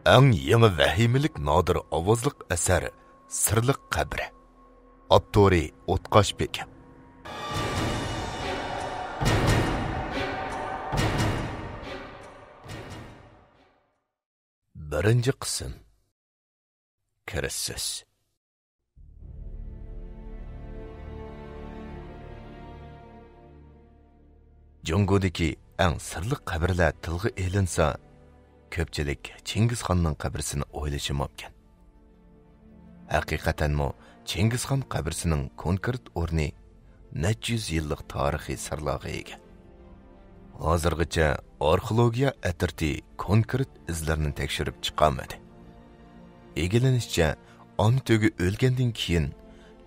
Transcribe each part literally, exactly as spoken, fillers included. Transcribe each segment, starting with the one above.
ئەڭ يېڭى ۋەھىمىلىك نادىر ئاۋازلىق ئەسەر سىرلىق قەبرە. ئاپتورى ئوتقاش بېكەم. بىرىنچى قىسىم. كىرىش سۆز. جۇڭگودىكى ئەڭ سىرلىق قەبرىلەر تىلغا ئېلىنسا، كۆپچىلىك چىڭگىزخاننىڭ قەبرىسىنى ئويلىشى مۇمكىن. ھەقىقەتەنمۇ چىڭگىزخان قەبرىسىنىڭ كونكرېت ئورنى نەچچە يۈز يىللىق تارىخىي سىرلارغا ئىگە. ھازىرغىچە ئارخېئولوگىيە ئەترىتى كونكرېت ئىزلارنى تەكشۈرۈپ چىقالمىدى. ئىگىلىنىشىچە، ئاناتۆگە ئۆلگەندىن كېيىن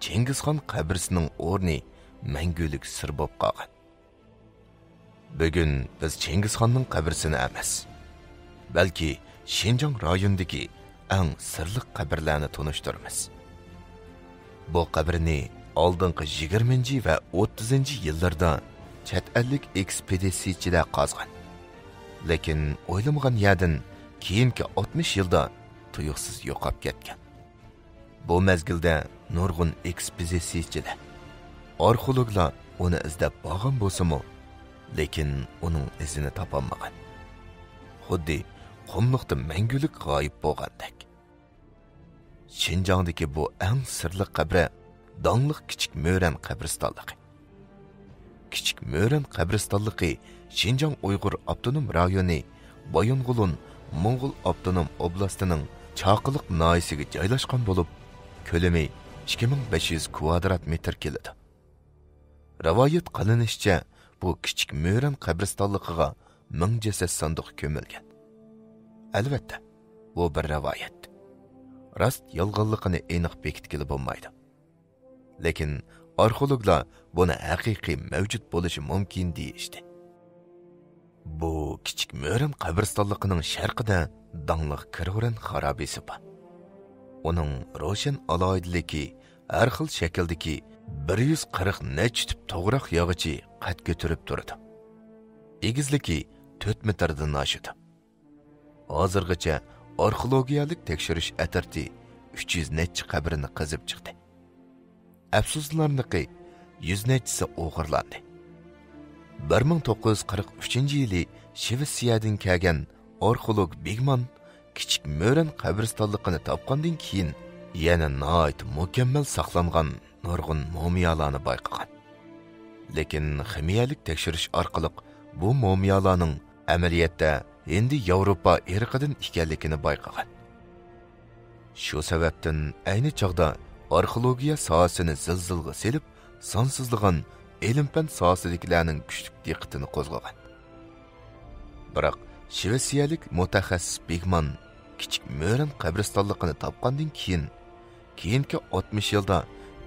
چىڭگىزخان قەبرىسىنىڭ ئورنى مەڭگۈلۈك سىر بولۇپ قالغان. بۈگۈن بىز چىڭگىزخاننىڭ قەبرىسىنى ئەمەس، بەلكى شىنجاڭ رايونىدىكى ئەڭ سىرلىق قەبرىلەرنى تونۇشتۇرىمىز. بۇ قەبرىنى ئالدىنقى يىگىرمىنچى ۋە ئوتتۇزىنچى يىللىرىدا چەت ئەللىك ئېكسپېدىتسىيىچىلەر قازغان. لېكىن ئويلىمىغان يەردىن كېيىنكى ئاتمىش يىلدا تۇيۇقسىز يوقاپ كەتكەن. بۇ مەزگىلدە نۇرغۇن ئېكسپېدىتسىيىچىلەر، ئارخېئولوگلار ئۇنى ئىزدەپ بارغان بولسىمۇ، لېكىن ئۇنىڭ ئىزىنى تاپالمىغان. خۇددى قۇملۇقتا مەڭگۈلۈك غايىب بولغاندەك. شىنجاڭدىكى بۇ ئەڭ سىرلىق قەبرە داڭلىق كىچىك مۆرەن قەبرىستانلىقى. كىچىك مۆرەن قەبرىستانلىقى شىنجاڭ ئۇيغۇر ئاپتونوم رايونى بايىنغولىن موڭغۇل ئاپتونوم ئوبلاستىنىڭ چاقىلىق ناھىيەسىگە جايلاشقان بولۇپ، كۆلىمى ئىككى مىڭ بەش يۈز كۋادرات مېتىر كېلىدۇ. رىۋايەت قىلىنىشىچە، بۇ كىچىك مۆرەن قەبرىستانلىقىغا مىڭ جەسەت ساندۇق كۆمۈلگەن. ئەلۋەتتە، بۇ بىر رىۋايەت. راست يالغانلىقىنى ئېنىق بېكىتكىلى بولمايدۇ. لېكىن ئارخېئولوگلار بۇنى ھەقىقىي مەۋجۇت بولۇشى مۇمكىن دېيىشتى. بۇ كىچىك مۆرەن قەبرىستانلىقىنىڭ شەرقىدە داڭلىق كىرورەن خارابىسى بار. ئۇنىڭ روشەن ئالاھىدىلىكى ھەر خىل شەكىلدىكى بىر يۈز قىرىق نەچچە تۈپ توغراق ياغىچى قەد كۆتۈرۈپ تۇرىدۇ. ئېگىزلىكى تۆت مېتىردىن ئاشىدۇ. ھازىرغىچە ئارخېئولوگىيەلىك تەكشۈرۈش ئەترىتى ئۈچ يۈز نەچچە قەبرىنى قېزىپ چىقتى. ئەپسۇسلىنارلىقى، يۈز نەچچىسى ئوغرىلاندى. بىر مىڭ توققۇز يۈز قىرىق ئۈچىنچى يىلى شىۋېتسىيەدىن كەلگەن ئارخېئولوگ بىگمان كىچىك مۆرەن قەبرىستانلىقىنى تاپقاندىن كېيىن، يەنە ناھايىتى مۇكەممەل ساقلانغان نۇرغۇن مۇمىيالارنى بايقىغان. لېكىن خىمىيەلىك تەكشۈرۈش ئارقىلىق بۇ مۇمىيالارنىڭ ئەمەلىيەتتە ھىندى ياۋروپا ئىرقىدىن ئىكەنلىكىنى بايقىغان. شۇ سەۋەبتىن ئەينى چاغدا ئارخېئولوگىيە ساھەسىنى زىلزىلغا سېلىپ، سانسىزلىغان ئىلىم-پەن ساھەسىدىكىلەرنىڭ كۈچلۈك دىققىتىنى قوزغىغان. بىراق، شىۋېتسىيەلىك مۇتەخەسسىس بىگمان كىچىك مۆرەن قەبرىستانلىقىنى تاپقاندىن كېيىن، كېيىنكى ئاتمىش يىلدا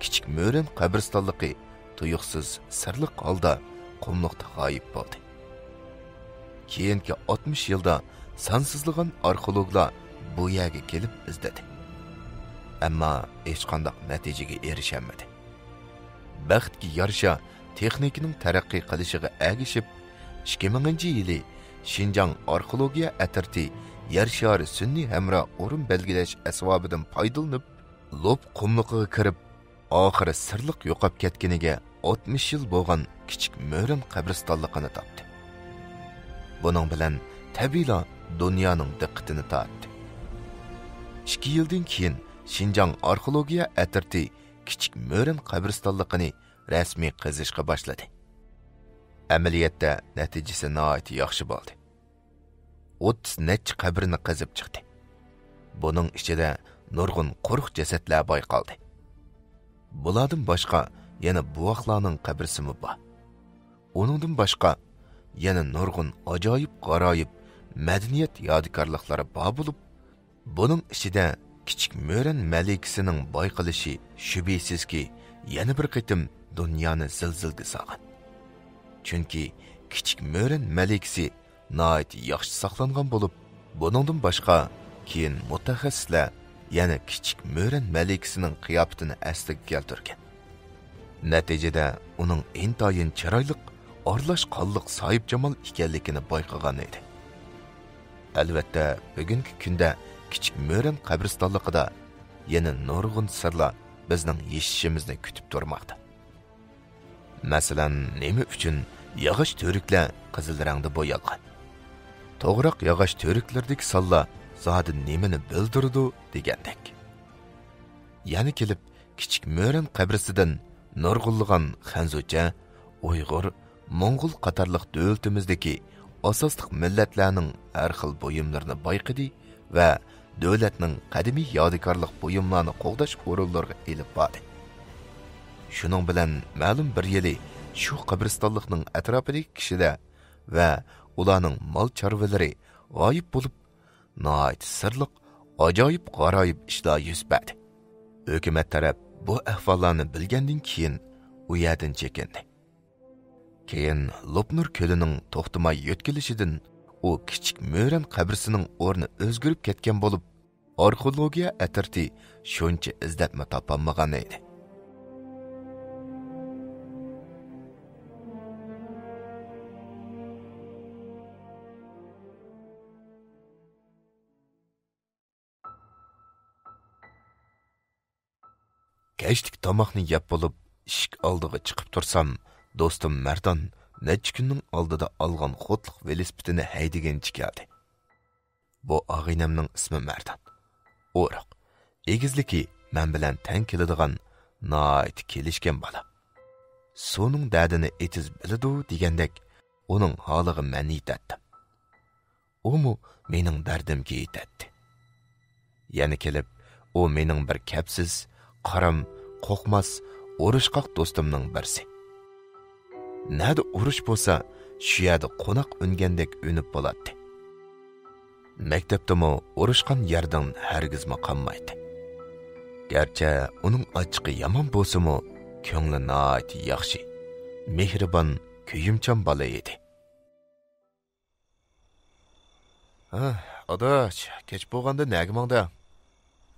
كىچىك مۆرەن قەبرىستانلىقى تۇيۇقسىز سىرلىق ھالدا قۇملۇقتا غايىب بولدى. كېيىنكى ئاتمىش يىلدا سانسىزلىغان ئارخېئولوگلار بۇ يەرگە كېلىپ ئىزدىدى. ئەمما ھېچقانداق نەتىجىگە ئېرىشەلمىدى. بەختكە يارىشا، تېخنىكىنىڭ تەرەققىي قىلىشىغا ئەگىشىپ، ئىككى مىڭىنچى يىلى شىنجاڭ ئارخېئولوگىيە ئەترىتى يەر شارى سۈنئىي ھەمراھ ئورۇن بەلگىلەش ئەسۋابىدىن پايدىلىنىپ، لوپ قۇملۇقىغا كىرىپ، ئاخىرى سىرلىق يوقاپ كەتكىنىگە ئاتمىش يىل بولغان كىچىك مۆرەن قەبرىستانلىقىنى تاپتى. بۇنىڭ بىلەن تەبىئىيلا دۇنيانىڭ دىققىتىنى تارتتى. ئىككى يىلدىن كېيىن شىنجاڭ ئارخېئولوگىيە ئەترىتى كىچىك مۆرەن قەبرىستانلىقىنى رەسمىي قېزىشقا باشلىدى. ئەمەلىيەتتە نەتىجىسى ناھايىتى ياخشى بولدى. ئوتتۇز نەچچە قەبرىنى قېزىپ چىقتى. بۇنىڭ ئىچىدە نۇرغۇن قۇرۇق جەسەتلەر بايقالدى. بۇلاردىن باشقا يەنە بوۋاقلارنىڭ قەبرىسىمۇ بار. ئۇنىڭدىن باشقا يەنە نۇرغۇن ئاجايىپ-غارايىپ مەدەنىيەت يادىكارلىقلىرى بار بولۇپ، بۇنىڭ ئىچىدە كىچىك مۆرەن مەلىكىسىنىڭ بايقىلىشى شۈبھىسىزكى يەنە بىر قېتىم دۇنيانى زىلزىلگە سالغان. چۈنكى كىچىك مۆرەن مەلىكىسى ناھايىتى ياخشى ساقلانغان بولۇپ، بۇنىڭدىن باشقا كېيىن مۇتەخەسسىسلەر يەنە كىچىك مۆرەن مەلىكىسىنىڭ قىياپىتىنى ئەسلىگە كەلتۈرگەن. نەتىجىدە ئۇنىڭ ئىنتايىن چىرايلىق، ئارىلاش قانلىق ساھىبجامال ئىكەنلىكىنى بايقىغان ئىدى. ئەلۋەتتە، بۈگۈنكى كۈندە كىچىك مۆرەن قەبرىستانلىقىدا يەنە نۇرغۇن سىرلار بىزنىڭ يېشىشىمىزنى كۈتۈپ تۇرماقتا. مەسىلەن، نېمە ئۈچۈن ياغاچ تۈۋرۈكلەر قىزىل رەڭدە بويالغان؟ توغراق ياغاچ تۈۋرۈكلىرىدىكى سانلار زادى نېمىنى بىلدۈرىدۇ دېگەندەك. يەنە كېلىپ، كىچىك مۆرەن قەبرىسىدىن نۇرغۇنلىغان خەنزۇچە، ئۇيغۇر، موڭغۇل قاتارلىق دۆلىتىمىزدىكى ئاساسلىق مىللەتلەرنىڭ ھەر خىل بۇيۇملىرىنى بايقىدى ۋە دۆلەتنىڭ قەدىمىي يادىكارلىق بۇيۇملارنى قوغداش ئورۇنلىرىغا ئېلىپ باردى. شۇنىڭ بىلەن مەلۇم بىر يىلى شۇ قەبرىستانلىقنىڭ ئەتراپىدىكى كىشىلەر ۋە ئۇلارنىڭ مال چارۋىلىرى غايىب بولۇپ، ناھايىتى سىرلىق، ئاجايىپ-غارايىپ ئىشلار يۈز بەردى. ھۆكۈمەت تەرەپ بۇ ئەھۋاللارنى بىلگەندىن كېيىن، ئۇ يەردىن چېكىندى. كېيىن لوپنۇر كۆلىنىڭ توختىماي يۆتكىلىشىدىن ئۇ كىچىك مۆرەن قەبرىسىنىڭ ئورنى ئۆزگىرىپ كەتكەن بولۇپ، ئارخېئولوگىيە ئەترىتى شۇنچە ئىزدەپمۇ تاپالمىغان ئىدى. كەچلىك تاماقنى يەپ بولۇپ، ئىشىك ئالدىغا چىقىپ تۇرسام، دوستۇم مەردان نەچچە كۈننىڭ ئالدىدا ئالغان خوتلۇق ۋېلىسىپىتىنى ھەيدىگىنى چىكەلدى. بۇ ئاغىنەمنىڭ ئىسمى مەردان. ئورۇق، ئېگىزلىكى مەن بىلەن تەڭ كېلىدىغان ناھايىتى كېلىشكەن بالا. سۇنىڭ دەردىنى ئېتىز بىلىدۇ دېگەندەك، ئۇنىڭ ھالىغا مەن يېتەتتىم. ئۇمۇ مېنىڭ دەردىمگە يېتەتتى. يەنە كېلىپ، ئۇ مېنىڭ بىر كەپسىز، قارام، قورقماس، ئۇرۇشقاق دوستۇمنىڭ بىرسى. نەدە ئۇرۇش بولسا، شۇ يەردە قوناق ئۈنگەندەك ئۈنۈپ بولاتتى. مەكتەپتىمۇ ئۇرۇشقان يەردىن ھەرگىزمۇ قالمايتتى. گەرچە ئۇنىڭ ئاچچىقى يامان بولسىمۇ، كۆڭلى ناھايىتى ياخشى، مېھرىبان، كۆيۈمچان بالا ئىدى. ھە، ئاداش، كەچ بولغاندا نەگە ماڭدىڭ؟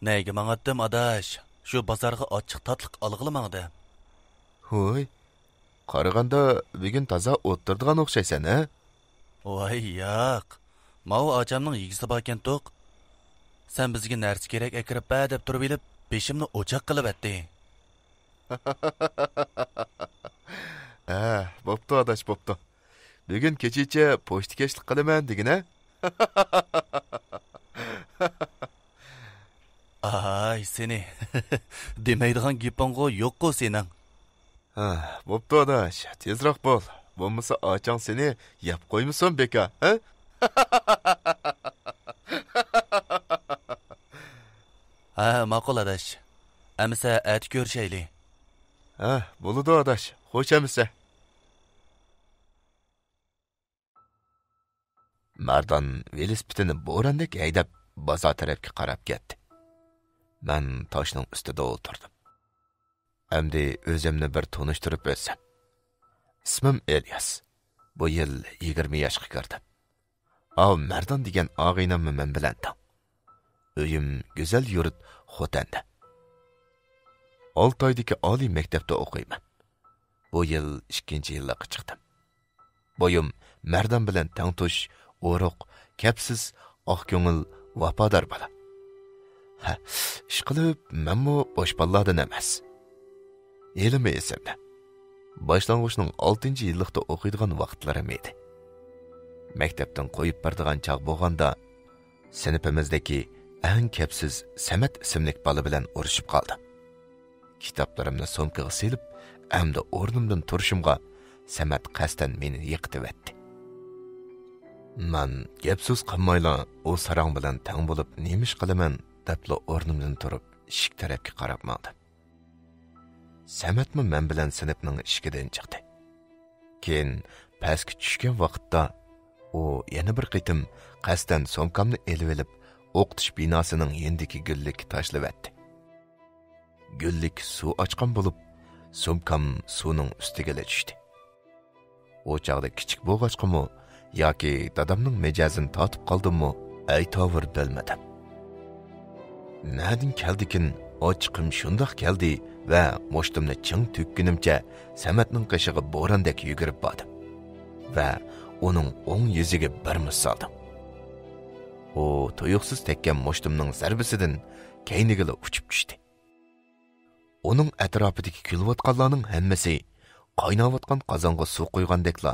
نەگە ماڭاتتىم، ئاداش؟ شۇ بازارغا ئاچچىق تاتلىق ئالغىلى ماڭدىم. ھوي، قارىغاندا بۈگۈن تازا ئولتۇرىدىغان ئوخشايسەن، ھە؟ ۋاي، ياق. ماۋۇ ئاچامنىڭ يېگۈسى باركەنتۇق. سەن بىزگە نەرسە كېرەك ئەكىرىپ بەر دەپ تۇرۇۋېلىپ، بېشىمنى ئوچاق قىلىۋەتتى. ھە، بوپتۇ، ئاداش، بوپتۇ. بۈگۈن كېچىچە پوچتىكەشلىك قىلىمەن دېگىنە. ئاي، سېنى. دېمەيدىغان گېپىڭغۇ يوققۇ سېنىڭ. ھە، بوپتۇ، ئاداش، تېزراق بول. بولمىسا ئاچاڭ سېنى يەپ قويمىسۇن بىكار، ھە؟ ھە، ماقۇل، ئاداش. ئەمىسە ئەتە كۆرۈشەيلى. ھە، بولىدۇ، ئاداش. خوش ئەمىسە. مەردان ۋېلىسىپىتىنى بورەندەك ھەيدەپ، بازار تەرەپكە قاراپ كەتتى. مەن تاشنىڭ ئۈستىدە ئولتۇردۇم. ئەمدى ئۆزۈمنى بىر تونۇشتۇرۇپ ئۆتسەم. ئىسمىم ئىلياس. بۇ يىل يىگىرمە ياشقا كىردىم. ئاۋۇ مەردان دېگەن ئاغىنەممۇ مەن بىلەن تەڭ. ئۆيۈم گۈزەل يۇرت خوتەندە. ئالتايدىكى ئالىي مەكتەپتە ئوقۇيمەن. بۇ يىل ئىككىنچى يىللىققا چىقتىم. بويۇم مەردان بىلەن تەڭتۇش، ئورۇق، كەپسىز، ئاق كۆڭۈل، ۋاپادار بالا. ھە، ئىشقىلىپ، مەنمۇ بوش بالىلاردىن ئەمەس. ھېلىمۇ ئېسىمدە. باشلانغۇچنىڭ ئالتىنچى يىللىقتا ئوقۇيدىغان ۋاقىتلىرىم ئىدى. مەكتەپتىن قويۇپ بېرىدىغان چاغ بولغاندا، سىنىپىمىزدىكى ئەڭ كەپسىز سەمەت ئىسىملىك بالا بىلەن ئۇرۇشۇپ قالدىم. كىتابلىرىمنى سومكىغا سېلىپ، ئەمدى ئورنۇمدىن تۇرۇشۇمغا، سەمەت قەستەن مېنى يىقىتىۋەتتى. مەن گەپ-سۆز قىلمايلا، ئۇ ساراڭ بىلەن تەڭ بولۇپ نېمە ئىش قىلىمەن، دەپلا ئورنۇمدىن تۇرۇپ، ئىشىك تەرەپكە قاراپ ماڭدىم. سەمەتمۇ مەن بىلەن سىنىپنىڭ ئىشىكىدىن چىقتى. كېيىن پەسكە چۈشكەن ۋاقىتتا، ئۇ يەنە بىر قېتىم قەستەن سومكامنى ئېلىۋېلىپ، ئوقۇتۇش بىناسىنىڭ يېنىدىكى گۈللۈككە تاشلىۋەتتى. گۈللۈك سۇ ئاچقان بولۇپ، سومكام سۇنىڭ ئۈستىگىلا چۈشتى. ئۇ چاغدا كىچىك بولغاچقىمۇ ياكى دادامنىڭ مىجەزىنى تارتىپ قالدىممۇ، ئەيتاۋۇر بىلمىدىم. نەدىن كەلدىكىن، ئاچچىقىم شۇنداق كەلدى ۋە مۇشتۇمنى چىڭ تۈگكىنىمچە سەمەتنىڭ قېشىغا بوراندەك يۈگۈرۈپ باردىم ۋە ئۇنىڭ ئوڭ يۈزىگە بىر مۇش سالدىم. ئۇ تۇيۇقسىز تەگكەن مۇشتۇمنىڭ زەربىسىدىن كەينىگىلا ئۇچۇپ چۈشتى. ئۇنىڭ ئەتراپىدىكى كۈلۈۋاتقانلارنىڭ ھەممىسى قايناۋاتقان قازانغا سۇ قۇيغاندەكلا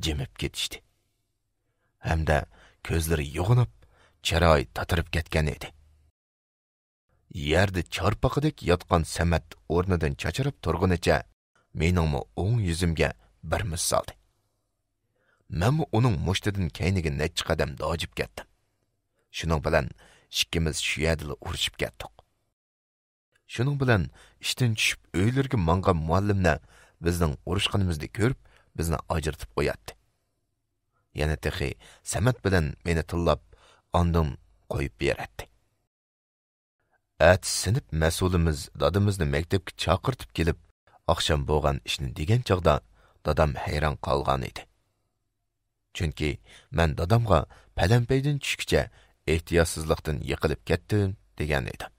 جىمىپ كېتىشتى. ھەمدە كۆزلىرى يوغىناپ، چىرايى تاتىرىپ كەتكەن ئىدى. يەردە چارپىقىدەك ياتقان سەمەت ئورنىدىن چاچراپ تۇرغىنىچە مېنىڭمۇ ئوڭ يۈزۈمگە بىر مۇز سالدى. مەنمۇ ئۇنىڭ مۇشتىدىن كەينىگە نەچچە قەدەم داجىپ كەتتىم. شۇنىڭ بىلەن ئىككىمىز شۇ يەردىلا ئۇرۇشۇپ كەتتۇق. شۇنىڭ بىلەن ئىشتىن چۈشۈپ ئۆيلىرىگە ماڭغان مۇئەللىملەر بىزنىڭ ئۇرۇشقىنىمىزنى كۆرۈپ، بىزنى ئاجرىتىپ قوياتتى. يەنە تېخى سەمەت بىلەن مېنى تىللاپ، ئاندىن قويۇپ بېرەتتى. ئەتىسى سىنىپ مەسئۇلىمىز دادىمىزنى مەكتەپكە چاقىرتىپ كېلىپ، ئاخشام بولغان ئىشنى دېگەن چاغدا دادام ھەيران قالغان ئىدى. چۈنكى مەن دادامغا پەلەمپەيدىن چۈشكىچە ئېھتىياتسىزلىقتىن يىقىلىپ كەتتىم دېگەن ئىدىم.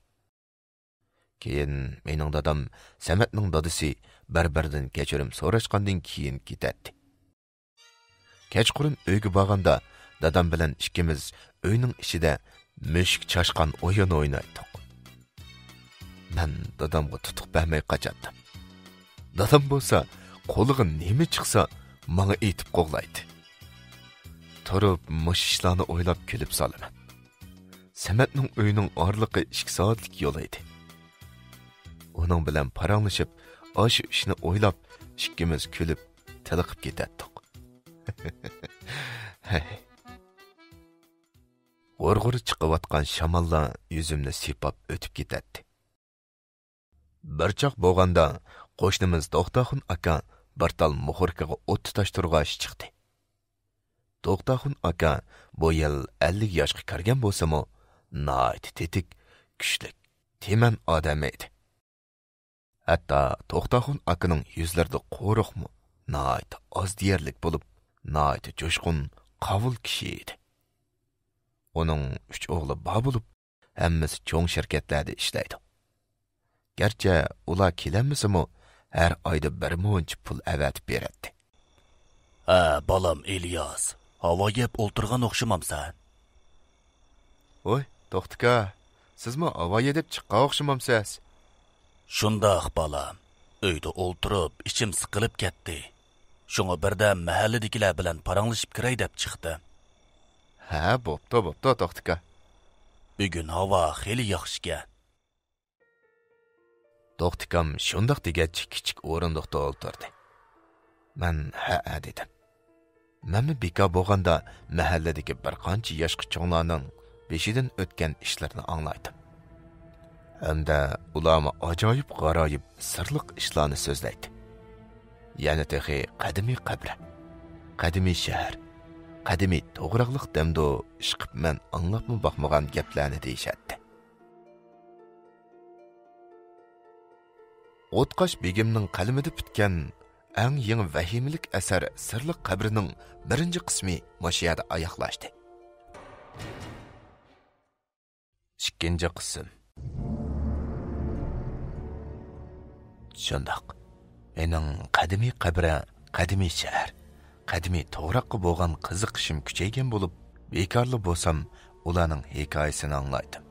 كېيىن مېنىڭ دادام سەمەتنىڭ دادىسى بىر-بىرىدىن كەچۈرۈم سوراشقاندىن كېيىن كېتەتتى. كەچقۇرۇن ئۆيگە بارغاندا دادام بىلەن ئىككىمىز ئۆينىڭ ئىچىدە مۈشۈك چاشقان ئويۇنى ئوينايتتۇق. مەن دادامغا تۇتۇق بەرمەي قاچاتتىم. دادام بولسا قولىغا نېمە چىقسا ماڭا ئېتىپ قوغلايتتى. تۇرۇپ مۇشۇ ئىشلارنى ئويلاپ كۈلۈپ سالىمەن. سەمەتنىڭ ئۆيىنىڭ ئارىلىقى ئىككى سائەتلىك يول ئىدى. ئۇنىڭ بىلەن پاراڭلىشىپ، ئاشۇ ئىشنى ئويلاپ، ئىككىمىز كۈلۈپ، تېلىقىپ كېتەتتۇق. ھەي. غۇر-غۇر چىقىۋاتقان شاماللار يۈزۈمنى سىيپاپ ئۆتۈپ كېتەتتى. بىر چاغ بولغاندا قوشنىمىز توختاخۇن ئاكا بىر تال مۇخوركىغا ئوت تۇتاشتۇرغاچ چىقتى. توختاخۇن ئاكا بۇ يىل ئەللىك ياشقا كىرگەن بولسىمۇ، ناھايىتى تېتىك، كۈچلۈك، تېمەن ئادەم ئىدى. ھەتتا توختاخۇن ئاكىنىڭ يۈزلىرىدە قورۇقمۇ ناھايىتى ئاز دېيەرلىك بولۇپ، ناھايىتى جۇشقۇن، قاۋۇل كىشى ئىدى. ئۇنىڭ ئۈچ ئوغلى بار بولۇپ، ھەممىسى چوڭ شىركەتلەردە ئىشلەيدۇ. گەرچە ئۇلار كېلەلمىسىمۇ، ھەر ئايدا بىر مۇنچە پۇل ئەۋەتىپ بېرەتتى. ھە، بالام ئىلياس، ھاۋا يەپ ئولتۇرغان ئوخشىمامسەن؟ ۋوي، توختىكا، سىزمۇ ھاۋا يەپ چىققان ئوخشىمامسىز؟ شۇنداق، بالام. ئۆيدە ئولتۇرۇپ، ئىچىم سىقىلىپ كەتتى. شۇڭا بىردەم مەھەللىدىكىلەر بىلەن پاراڭلىشىپ كىرەي دەپ چىقتىم. ھە، بوپتۇ، بوپتۇ، توختىكا. بۈگۈن ھاۋا خېلى ياخشىكەن. توختىكام شۇنداق دېگەچ كىچىك ئورۇندۇقتا ئولتۇردى. مەن ھەئە دېدىم. مەنمۇ بىكار بولغاندا مەھەللىدىكى بىر قانچە ياشقا چوڭلارنىڭ بېشىدىن ئۆتكەن ئىشلىرىنى ئاڭلايتتىم. ھەمدە ئۇلارمۇ ئاجايىپ غارايىپ سىرلىق ئىشلارنى سۆزلەيتتى. يەنە تېخى قەدىمىي قەبرە، قەدىمىي شەھەر، قەدىمىي توغراقلىق دەمدۇ ئىشقىپ مەن ئاڭلاپمۇ باقمىغان گەپلەرنى دېيىشەتتى. ئوتقاش بېگىمنىڭ قەلىمىدە پۈتكەن ئەڭ يېڭى ۋەھىمىلىك ئەسەر سىرلىق قەبرىنىڭ بىرىنچى قىسمى مۇشۇ يەردە ئاياغلاشتى. ئىككىنچى قىسىم. شۇنداق. مېنىڭ قەدىمىي قەبرە، قەدىمىي شەھەر، قەدىمىي توغراققا بولغان قىزىقىشىم كۈچەيگەن بولۇپ، بىكارلا بولسام، ئۇلارنىڭ ھېكايىسىنى ئاڭلايتتىم.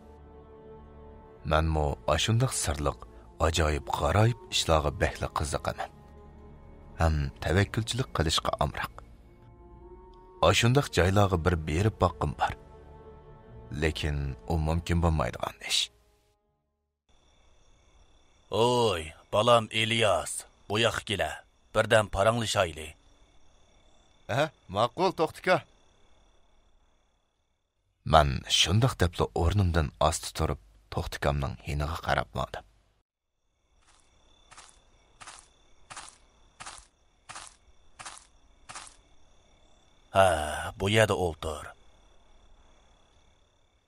مەنمۇ ئاشۇنداق سىرلىق، ئاجايىپ غارايىپ ئىشلارغا بەكلا قىزىقىمەن. ھەم تەۋەككۈلچىلىك قىلىشقا ئامراق. ئاشۇنداق جايلارغا بىر بېرىپ باققۇم بار. لېكىن ئۇ مۇمكىن بولمايدىغان ئىش. ھوي، بالام ئىلياس، بۇ ياققا كېلە، بىردەم پاراڭلىشايلى. ھە، ماقۇل، توختىكا. مەن شۇنداق دەپلا ئورنۇمدىن ئاستا تۇرۇپ، توختىكامنىڭ يېنىغا قاراپ ماڭدىم. ھە، بۇ يەردە ئولتۇر.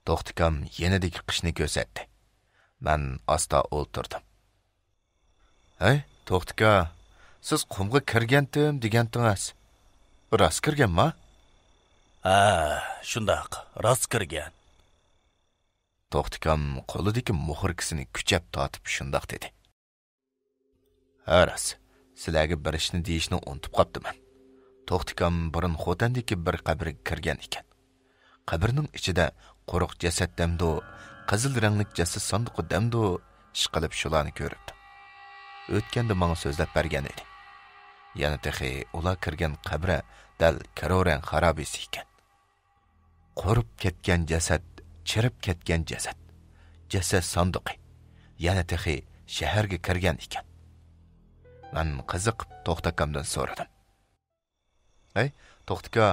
توختىكام يېنىدىكى قىشنى كۆرسەتتى. مەن ئاستا ئولتۇردۇم. ھەي، توختىكا، سىز قۇمغا كىرگەنتىم دېگەنتىڭىز. راست كىرگەنما؟ ھە، شۇنداق، راست كىرگەن. توختىكام قولىدىكى مۇخوركىسىنى كۈچەپ تارتىپ شۇنداق دېدى. ھە راست، سىلەرگە بىر ئىشنى دېيىشنى ئۇنتۇپ قاپتىمەن. توختىكام بۇرۇن خوتەندىكى بىر قەبرىگە كىرگەن ئىكەن. قەبرىنىڭ ئىچىدە قۇرۇق جەسەت دەمدۇ، قىزىل رەڭلىك جەسەت ساندۇقى دەمدۇ، ئىشقىلىپ شۇلارنى كۆرۈپتۇ. ئۆتكەندە ماڭا سۆزلەپ بەرگەن ئىدى. يەنە تېخى ئۇلار كىرگەن قەبرە دەل كىرورەڭ خارابىسى ئىكەن. قۇرۇپ كەتكەن جەسەت، چىرىپ كەتكەن جەسەت، جەسەت ساندۇقى، يەنە تېخى شەھەرگە كىرگەن ئىكەن. مەن قىزىقىپ توختى ئاكامدىن سورىدىم. ھەي، توختى ئاكا،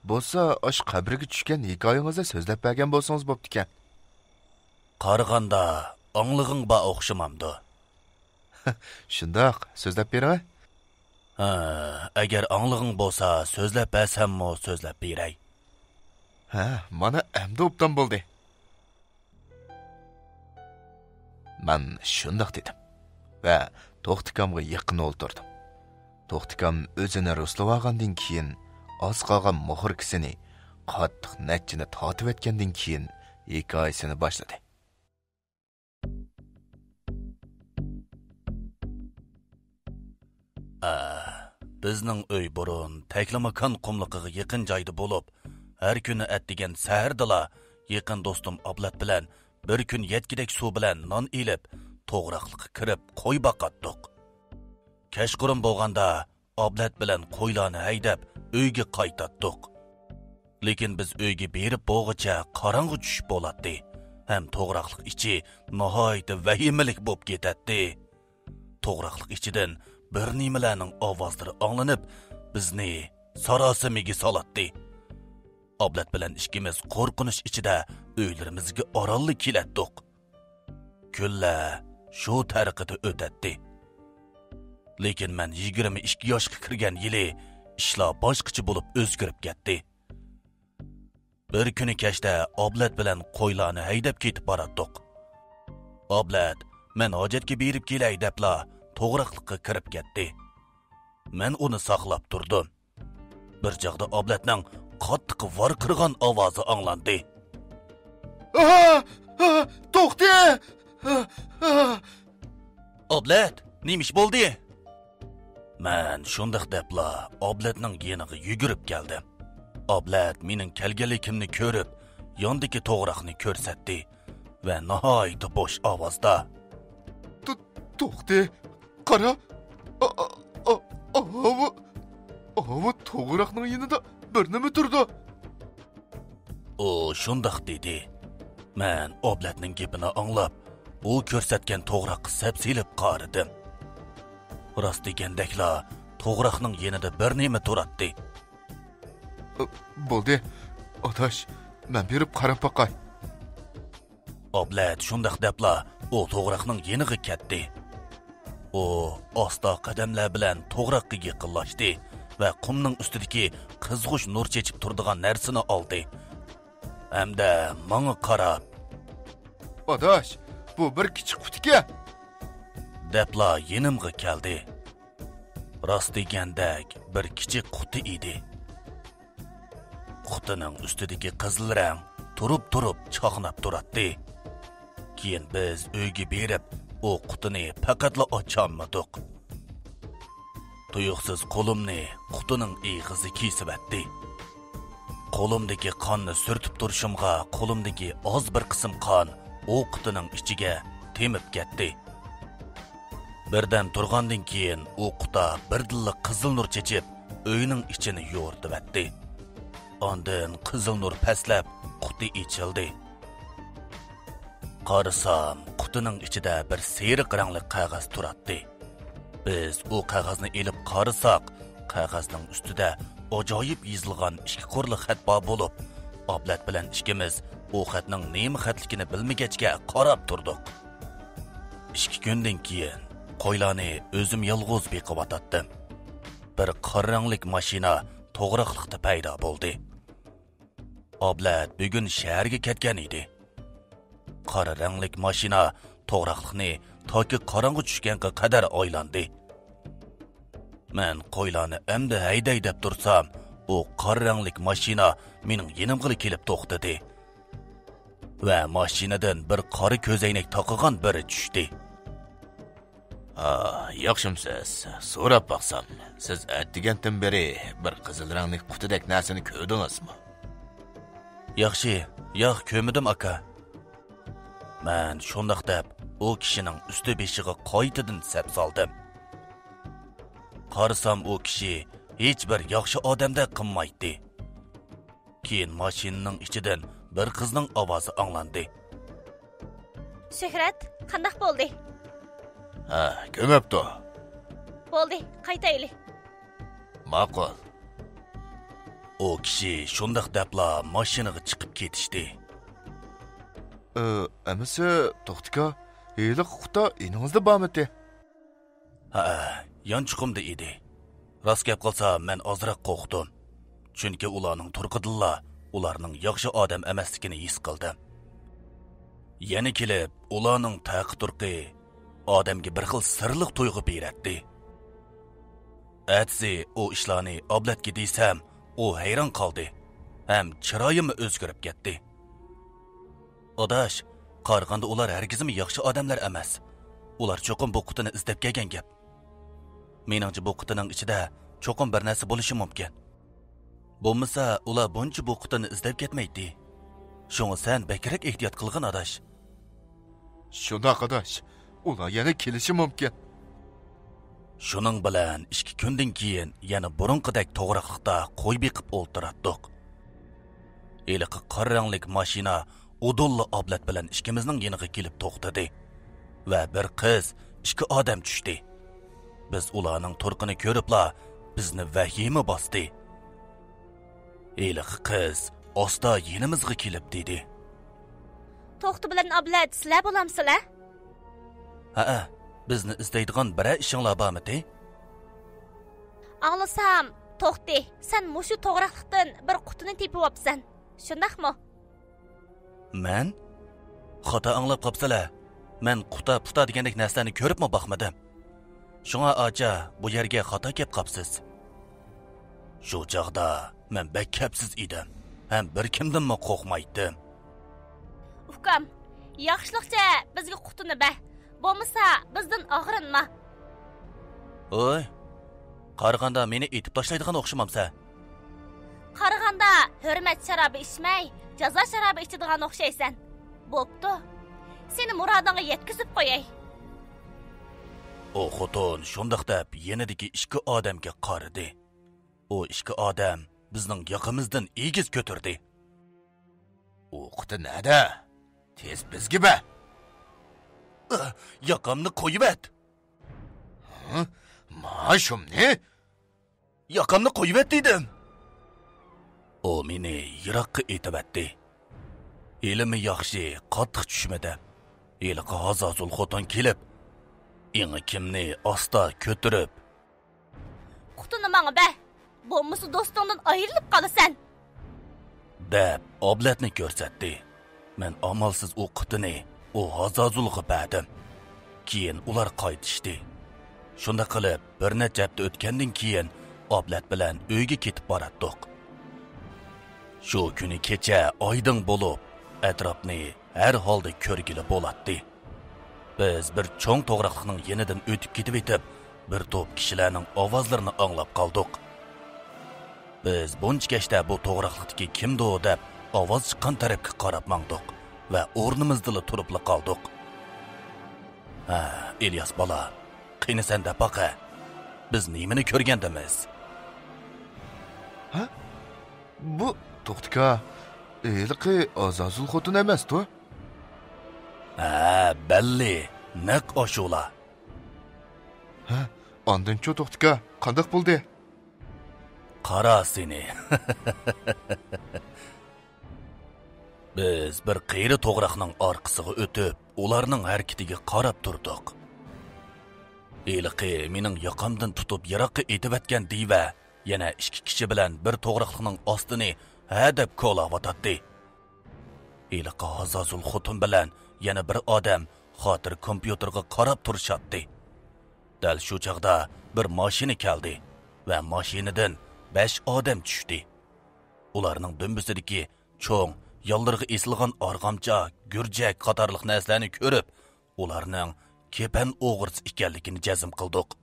بولسا ئاشۇ قەبرىگە چۈشكەن ھېكايىڭىزنى سۆزلەپ بەرگەن بولسىڭىز بوپتىكەن. قارىغاندا ئاڭلىغىڭ بار ئوخشىمامدۇ؟ شۇنداق، سۆزلەپ بېرىڭە. ھە، ئەگەر ئاڭلىغىڭ بولسا سۆزلەپ بەرسەممۇ سۆزلەپ بېرەي. ھە، مانا ئەمدى ئوبدان بولدى. مەن شۇنداق دېدىم ۋە توختى ئاكامغا يېقىن ئولتۇردۇم. توختى ئاكام ئۆزىنى رۇسلىۋالغاندىن كېيىن، ئاز قالغان مۇخوركىسىنى قاتتىق نەچچىنى تارتىۋەتكەندىن كېيىن، ھېكايىسىنى باشلىدى. ئە، بىزنىڭ ئۆي بۇرۇن تەكلىماكان قۇملۇقىغا يېقىن جايدا بولۇپ، ھەر كۈنى ئەتىگەن سەھەردىلا يېقىن دوستۇم ئابلەت بىلەن بىر كۈن يەتكۈدەك سۇ بىلەن نان ئېلىپ، توغراقلىققا كىرىپ قوي باقاتتۇق. كەچقۇرۇن بولغاندا ئابلەت بىلەن قويلارنى ھەيدەپ ئۆيگە قايتاتتۇق. لېكىن بىز ئۆيگە بېرىپ بولغۇچە قاراڭغۇ چۈشۈپ بولاتتى ھەم توغراقلىق ئىچى ناھايىتى ۋەھىمىلىك بولۇپ كېتەتتى. توغراقلىق ئىچىدىن بىر نېمىلەرنىڭ ئاۋازلىرى ئاڭلىنىپ، بىزنى ساراسىمىگە سالاتتى. ئابلەت بىلەن ئىككىمىز قورقۇنچ ئىچىدە ئۆيلىرىمىزگە ئارانلا كېلەتتۇق. كۈنلەر شۇ تەرىقىدە ئۆتەتتى. لېكىن مەن يىگىرمە ئىككى ياشقا كىرگەن يىلى ئىشلار باشقىچە بولۇپ ئۆزگىرىپ كەتتى. بىر كۈنى كەچتە ئابلەت بىلەن قويلارنى ھەيدەپ كېتىپ باراتتۇق. ئابلەت، مەن ھاجەتكە بېرىپ كېلەي دەپلا توغراقلىققا كىرىپ كەتتى. مەن ئۇنى ساقلاپ تۇردۇم. بىر چاغدا ئابلەتنىڭ قاتتىق ۋارقىرىغان ئاۋازى ئاڭلاندى. ئاھ! ئاھ! توختى! ئاھ! ئاھ! ئابلەت، نېمە ئىش بولدى؟ مەن شۇنداق دەپلا ئابلەتنىڭ يېنىغا يۈگۈرۈپ كەلدىم. ئابلەت مېنىڭ كەلگەنلىكىمنى كۆرۈپ، ياندىكى توغراقنى كۆرسەتتى ۋە ناھايىتى بوش ئاۋازدا، تو-، توختى، قارا، ئا-، ئا-، ئا-، ئاۋۇ، ئاۋۇ توغراقنىڭ يېنىدا بىر نېمە تۇرىدۇ. ئۇ شۇنداق دېدى. مەن ئابلەتنىڭ گېپىنى ئاڭلاپ، ئۇ كۆرسەتكەن توغراققا سەپسېلىپ قارىدىم. راست دېگەندەكلا، توغراقنىڭ يېنىدا بىر نېمە تۇراتتى. بولدى، ئاداش، مەن بېرىپ قاراپ باقاي. ئابلەت شۇنداق دەپلا ئۇ توغراقنىڭ يېنىغا كەتتى. ئۇ ئاستا قەدەملەر بىلەن توغراققا يېقىنلاشتى ۋە قۇمنىڭ ئۈستىدىكى قىزغۇچ نۇر چېچىپ تۇرىدىغان نەرسىنى ئالدى. ھەمدە ماڭا قاراپ، ئاداش، بۇ بىر كىچىك قۇتىكەن، دەپلا يېنىمغا كەلدى. راست دېگەندەك بىر كىچىك قۇتى ئىدى. قۇتىنىڭ ئۈستىدىكى قىزىل رەڭ تۇرۇپ-تۇرۇپ چاقناپ تۇراتتى. كېيىن بىز ئۆيگە بېرىپ، ئۇ قۇتىنى پەقەتلا ئاچالمىدۇق. تۇيۇقسىز قولۇمنى قۇتىنىڭ ئېغىزى كېسىۋەتتى. قولۇمدىكى قاننى سۈرتۈپ تۇرۇشۇمغا، قولۇمدىكى ئاز بىر قىسىم قان ئۇ قۇتىنىڭ ئىچىگە تېمىپ كەتتى. بىردەم تۇرغاندىن كېيىن ئۇ قۇتا بىردىنلا قىزىل نۇر چېچىپ، ئۆينىڭ ئىچىنى يورۇتۇۋەتتى. ئاندىن قىزىل نۇر پەسلەپ، قۇتى ئېچىلدى. قارىسام، قۇتىنىڭ ئىچىدە بىر سېرىق رەڭلىك قەغەز تۇراتتى. بىز ئۇ قەغەزنى ئېلىپ قارىساق، قەغەزنىڭ ئۈستىدە ئاجايىپ يېزىلغان ئىككى قۇرلۇق خەت بار بولۇپ، ئابلەت بىلەن ئىككىمىز ئۇ خەتنىڭ نېمە خەتلىكىنى بىلمىگەچكە قاراپ تۇردۇق. ئىككى كۈندىن كېيىن قويلارنى ئۆزۈم يالغۇز بېقىۋاتاتتىم. بىر قارا رەڭلىك ماشىنا توغراقلىقتا پەيدا بولدى. ئابلەت بۈگۈن شەھەرگە كەتكەن ئىدى. قارا رەڭلىك ماشىنا توغراقلىقنى تاكى قاراڭغۇ چۈشكەنگە قەدەر ئايلاندى. مەن قويلارنى ئەمدى ھەيدەي دەپ تۇرسام، ئۇ قارا رەڭلىك ماشىنا مېنىڭ يېنىمغىلا كېلىپ توختىدى. ۋە ماشىنىدىن بىر قارا كۆزەينەك تاقىغان بىرى چۈشتى. ھا، ياخشىمسىز؟ سوراپ باقسام، سىز ئەتىگەندىن بېرى بىر قىزىل رەڭلىك قۇتىدەك نەرسىنى كۆردىڭىزمۇ؟ ياخشى، ياق، كۆرمىدىم، ئاكا. مەن شۇنداق دەپ، ئۇ كىشىنىڭ ئۈستى بېشىغا قايتىدىن سەپ سالدىم. قارىسام، ئۇ كىشى ھېچ بىر ياخشى ئادەمدەك قىلمايتتى. كېيىن ماشىنىنىڭ ئىچىدىن بىر قىزنىڭ ئاۋازى ئاڭلاندى. شۆھرەت، قانداق بولدى؟ ھە، كۆمۈپتۇ. بولدى، قايتايلى. ماقۇل. ئۇ كىشى شۇنداق دەپلا ماشىنىغا چىقىپ كېتىشتى. ئە، ئەمىسە، توختىكا، ھېلىقى قۇتا ئېنىڭىزدە بارمىتى؟ ھەئە، يانچۇقۇمدا ئىدى. راست گەپ قىلسام، مەن ئازراق قورقتۇم. چۈنكى ئۇلارنىڭ تۇرقىدىنلا ئۇلارنىڭ ياخشى ئادەم ئەمەسلىكىنى ھېس قىلدىم. يەنە كېلىپ، ئۇلارنىڭ تەقى-تۇرقى ئادەمگە بىر خىل سىرلىق تۇيغۇ بېرەتتى. ئەتىسى ئۇ ئىشلارنى ئابلەتكە دېسەم، ئۇ ھەيران قالدى ھەم چىرايىمۇ ئۆزگىرىپ كەتتى. ئاداش، قارىغاندا ئۇلار ھەرگىزمۇ ياخشى ئادەملەر ئەمەس. ئۇلار چوقۇم بۇ قۇتىنى ئىزدەپ كەلگەن گەپ. مېنىڭچە، بۇ قۇتىنىڭ ئىچىدە چوقۇم بىر نەرسە بولۇشى مۇمكىن. بولمىسا، ئۇلار بۇنچە بۇ قۇتىنى ئىزدەپ كەتمەيتتى. شۇڭا سەن بەكرەك ئېھتىيات قىلغىن، ئاداش. شۇنداق، ئاداش. ئۇلار يەنە كېلىشى مۇمكىن. شۇنىڭ بىلەن ئىككى كۈندىن كېيىن يەنە بۇرۇنقىدەك توغراقلىقتا قوي بېقىپ ئولتۇراتتۇق. ھېلىقى قارا رەڭلىك ماشىنا ئۇدۇللا ئابلەت بىلەن ئىككىمىزنىڭ يېنىغا كېلىپ توختىدى ۋە بىر قىز، ئىككى ئادەم چۈشتى. بىز ئۇلارنىڭ تۇرقىنى كۆرۈپلا، بىزنى ۋەھىمە باستى. ھېلىقى قىز ئاستا يېنىمىزغا كېلىپ دېدى. توختى بىلەن ئابلەت، سىلەر بولامسىلەر؟ ھەئە، بىزنى ئىزدەيدىغان بىرەر ئىشىڭلار بارمىتى؟ ئاڭلىسام، توختى، سەن مۇشۇ توغراقلىقتىن بىر قۇتىنى تېپىۋاپسەن، شۇنداقمۇ؟ مەن؟ خاتا ئاڭلاپ قاپسىلە. مەن قۇتا-پۇتا دېگەندەك نەرسىلەرنى كۆرۈپمۇ باقمىدىم. شۇڭا ئاچا، بۇ يەرگە خاتا كەپ قاپسىز. شۇ چاغدا مەن بەك كەپسىز ئىدىم ھەم بىر كىمدىنمۇ قورقمايتتىم. ئۇكام، ياخشىلىقچە بىزگە قۇتىنى بەر. بولمىسا، بىزدىن ئاغرىنما. ھوي، قارىغاندا مېنى ئېتىپ تاشلايدىغان ئوخشىمامسەن؟ قارىغاندا ھۆرمەت شارابى ئىچمەي، جازا شارابى ئىچىدىغان ئوخشايسەن. بوپتۇ. سېنى مۇرادىڭغا يەتكۈزۈپ قوياي. ئۇ خوتۇن شۇنداق دەپ يېنىدىكى ئىككى ئادەمگە قارىدى. ئۇ ئىككى ئادەم بىزنىڭ ياقىمىزدىن ئېگىز كۆتۈردى. ئۇ قۇتى نەدە؟ تېز بىزگە بەر! ئى، ياقامنى قويۇۋەت! ھە؟ ماشۇمنى؟ ياقامنى قويۇۋەت دېدىم! ئۇ مېنى يىراققا ئېتىۋەتتى. ھېلىمۇ ياخشى، قاتتىق چۈشمىدىم. ھېلىقى ھازازۇل خوتۇن كېلىپ، ئېڭىكىمنى ئاستا كۆتۈرۈپ، قۇتىنى ماڭا بەر، بولمىسا دوستۇڭدىن ئايرىلىپ قالىسەن! دەپ ئابلەتنى كۆرسەتتى. مەن ئامالسىز ئۇ قۇتىنى ئۇ ھازازۇلغا بەردىم. كېيىن ئۇلار قايتىشتى. شۇنداق قىلىپ، بىر نەچچە ھەپتە ئۆتكەندىن كېيىن ئابلەت بىلەن ئۆيگە كېتىپ باراتتۇق. شۇ كۈنى كېچە ئايدىڭ بولۇپ، ئەتراپنى ھەر ھالدا كۆرگىلى بولاتتى. بىز بىر چوڭ توغراقلىقنىڭ يېنىدىن ئۆتۈپ كېتىۋېتىپ، بىر توپ كىشىلەرنىڭ ئاۋازلىرىنى ئاڭلاپ قالدۇق. بىز بۇنچە كەچتە بۇ توغراقلىقتىكى كىمدۇ دەپ ئاۋاز چىققان تەرەپكە قاراپ ماڭدۇق ۋە ئورنىمىزدىلا تۇرۇپلا قالدۇق. ھە، ئىلياس بالا، قېنى سەن دەپ باقە، بىز نېمىنى كۆرگەندىمىز؟ ھە؟ بۇ توختىكا، ھېلىقى ئازازۇل خوتۇن ئەمەستۇ؟ ھە، بەللى، نەق ئاشۇلا. ھە، ئاندىنچۇ توختىكا، قانداق بولدى؟ قارا سېنى. بىز بىر قېرى توغراقنىڭ ئارقىسىغا ئۆتۈپ، ئۇلارنىڭ ھەرىكىتىگە قاراپ تۇردۇق. ھېلىقى مېنىڭ ياقامدىن تۇتۇپ يىراققا ئېتىۋەتكەن دىۋە يەنە ئىككى كىشى بىلەن بىر توغراقلىقنىڭ ئاستىنى ھەدەپ كولاۋاتاتتى. ھېلىقى ھازازۇل خوتۇن بىلەن يەنە بىر ئادەم خاتىرە كومپيۇتېرغا قاراپ تۇرۇشاتتى. دەل شۇ چاغدا بىر ماشىنا كەلدى ۋە ماشىنىدىن بەش ئادەم چۈشتى. ئۇلارنىڭ دۈمبىسىدىكى چوڭ، ياللىرىغا ئېسىلغان ئارغامچا، گۈرجەك قاتارلىق نەرسىلەرنى كۆرۈپ، ئۇلارنىڭ كېپەن ئوغرىسى ئىكەنلىكىنى جەزم قىلدۇق.